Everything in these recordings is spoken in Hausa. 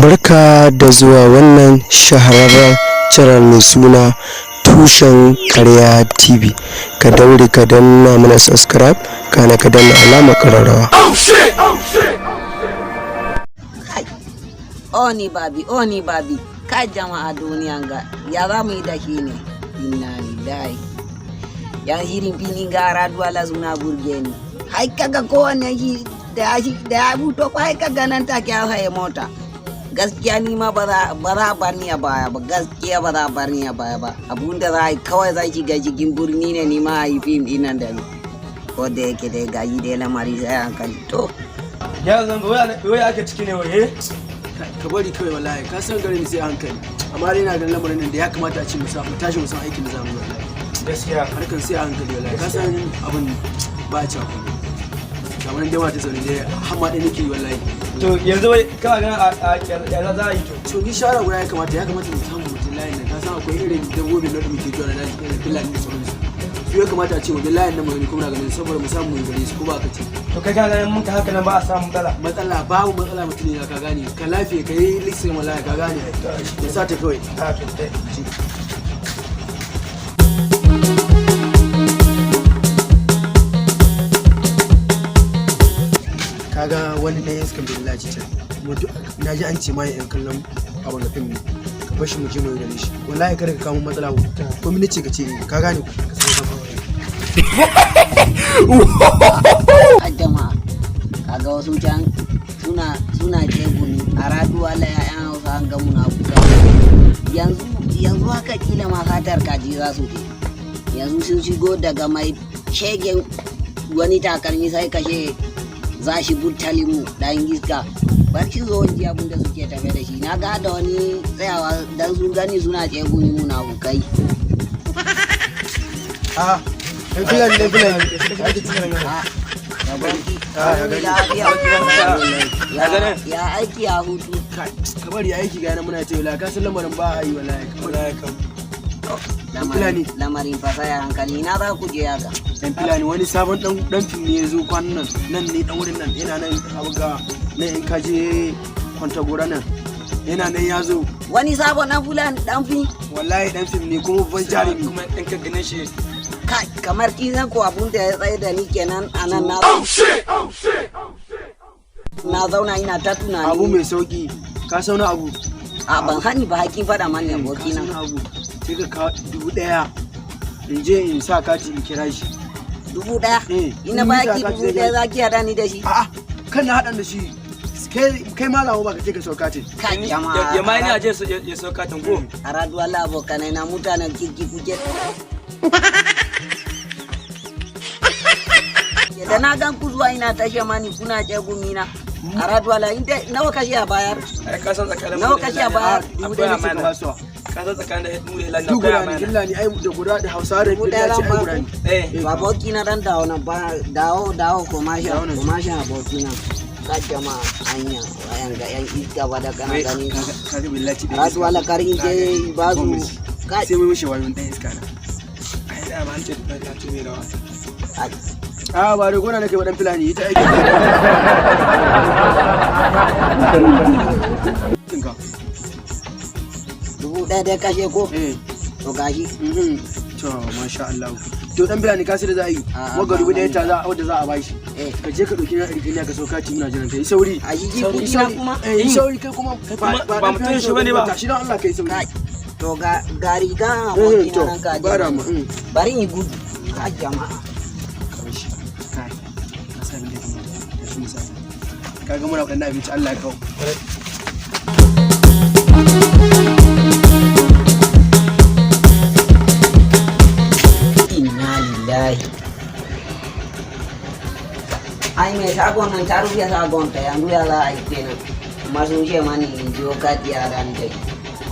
Barka da zuwa wannan shahararren channel mai suna Tushen Karya TV. Ka daure ka danna mana subscribe, kana ka danna alamar ƙararrawa. Kai, oni babi, oni babi, kai jama'a, duniyan ga ya za mu yi da shi ne? Inna lillahi. Yan shirin finin gara duwala suna burge ni. Hai, kaga kowanne shi da ya buto ko, hai, kaga nan take ya haye mota. Gaskiya ni ma ba za a bar ni a baya ba. Gaskiya ba za a bar ni a baya ba. Abun da za a yi kawai, za shiga cikin birni ne, ni ma a yi fim ɗin nan da ni. Ko da yake dai gaji dai, lamari sai hankali to. Ya zan wai ake ciki ne waye? Ka bari kawai, wallahi ka san garin sai hankali, amma dai na ganin lamarin nan da ya kamata a ce mu tashi mu san aikin da zamu yi wallahi. Gaskiya. Harkan sai hankali wallahi, ka san abin ba a cewa komai. Kamar dai mata zaune dai har ma ɗaya nake yi wallahi. To yanzu wai kana ganin a ya za a yi to? To ni shawara guda, ya kamata mu samu mutum layin nan. Ka san akwai irin dabbobin nan da muke kiwo na daji, irin fulani da sauransu. Su ya kamata a ce mu bi layin nan mu gani, kuma na ganin saboda mu samu mu gare su, ko ba ka ce? To kai kana ganin mun ka haka nan ba a samu matsala? Matsala babu matsala, mutum ne ka gane, ka lafiya ka yi lisin wallahi, ka gane, ya sa ta kawai. A to dai. Kaga wani ɗan iskan billahi can, kuma duk na ji an ce ma yan kallon abin da fim ne. Ka bar shi mu je mu yi gare shi. Wallahi kada ka kawo matsala ko mini ce ka ce eh, ka gane, ka san ka. A jama'a, kaga wasu can suna jeguni a radu. Allah ya yan Hausa an gamu na kuka. Yanzu yanzu haka kila ma fatar kaji za su je. Yanzu sun shigo daga mai shegen wani takalmi, sai kashe za shi burtali mu dan iska. Bar shi zo ji abin da suke tafe da shi. Na ga da wani tsayawa dan sun gani suna tsegumi munafukai. A ɗan filani, ɗan filani ake cikin nan. A ya banki. Ah, ya gani. Lafiya? Ya gani? Ya aiki, ya hutu? Kai, ka bari aiki ga yana muna ce wallahi, ka san lamarin ba a yi wallahi, ka bari. Wallahi kam. Fulani. Lamarin fasaya hankali, na za ku je haka? Dan filani, wani sabon dan fim ne ya zo kwanan nan. Nan ne dan wurin nan, yana nan abu ga nan, in ka je kwanta gora nan, yana nan ya zo. Wani sabon dan fulani dan fi? Wallahi dan fim ne, kuma babban jarumi. Kuma in ka gane shi. Kai, kamar kin ko abun da ya tsaye da ni kenan a nan, na zauna ina ta tunani. Abu mai sauki, ka sauna abu. A ban hani ba, hakin faɗa mani aboki ka na. sauna abu, sai ka kawo 1000, in je in sa kati in kira shi. 1000? Eh, ina in ba sa ki kati dubu zai ɗaya za ki haɗa ni da shi? A'a, kan na haɗan da shi. Kai ma lawo ba ka je ka sau katin. Kai jama'a. Ya ma ina je ya sauka tango. A radu Allah, abokanai na mutanen kirki kuke. Da na gan ku zuwa ina tashe mani kuna ce gumina. A radu Allah, inda nawa kashe a bayar? Ai ka san tsakanin Nawa kashe a bayar? 1000 ne ka basuwa. Ka san tsakanin da mu da Hilal Duk guda ne. amana. Illa ne ai da guda da Hausa da 1000 Billaci zan ai ba guda ku. ne. Eh. Ba abokina dan dawo nan ba, dawo dawo, koma sha Dawo nan. koma sha abokina. Ka jama'a, anya wayan ga yan iska ba da kana gani. Kaga billaci da Radu Allah, karin je ba su. Kai. Sai mai mishi wayon dan iska na. Ai da ma an ce da ta ce mai rawa. Ai. A ba da gona nake ba, dan filani ita aiki. Kinka. 1000 dai kashe ko? Eh. To gashi. To masha Allah. To dan filani, ka sai da za a yi. A'a, Wagga ba 1000 ta za wadda za a bashi. Eh. Ka je ka dauki na ɗari ka sauka ci, muna jiran kai. Sauri. A yi ji Sauri, kuɗi na sauri. kuma? Eh, yi sauri kai kuma. Kuma ba dan mutum filani shi bane ba. Tashi don Allah kai sauri. Kai. To ga riga Eh, abokina to, nan ka je. ba da mu. Bari in yi gudu. Ka jama'a. Ka bar shi. Kai. Ka sa abin da ya kamata. Tashi mu sa. Kaga muna waɗannan abinci Allah ya kawo. Inna lillahi. Ai mai shagon nan ta rufe shagon ta, yanzu ya za a yi kenan? Kuma sun ce mani in jiyo kati a ran dai.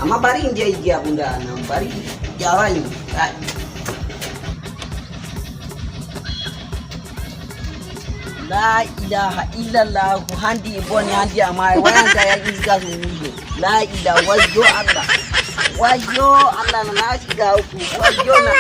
Amma bari in je in ji abun da nan, bari ya za yi. Kai. La ilaha illallah, handi boni handi, amma wayan ga ya iska su wuce. La ilaha, wayyo Allah. Wayyo Allah na, na shiga uku. Wayyo na.